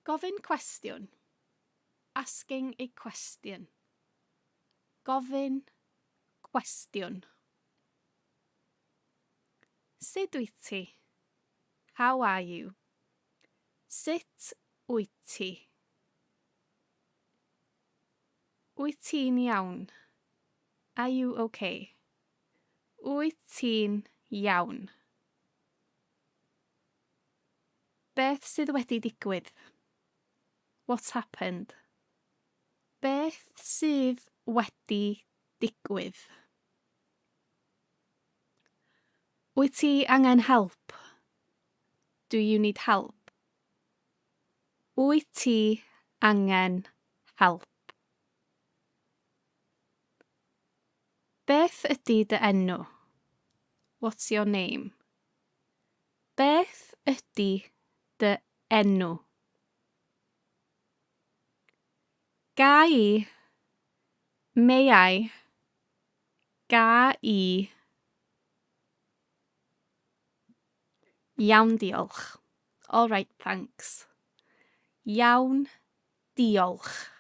Gofyn cwestiwn. Asking a question. Gofyn cwestiwn. Sut wyt ti? How are you? Sut wyt ti? Wyt ti'n iawn? Are you okay? Wyt ti'n iawn? Beth sydd wedi digwydd? What's happened? Beth sydd wedi digwydd? Wyt ti angen help? Do you need help? Wyt ti angen help? Beth ydy dy enw? What's your name? Beth ydy dy enw? Ga i? May I? Ga i? Iawn diolch. All right, thanks. Iawn diolch.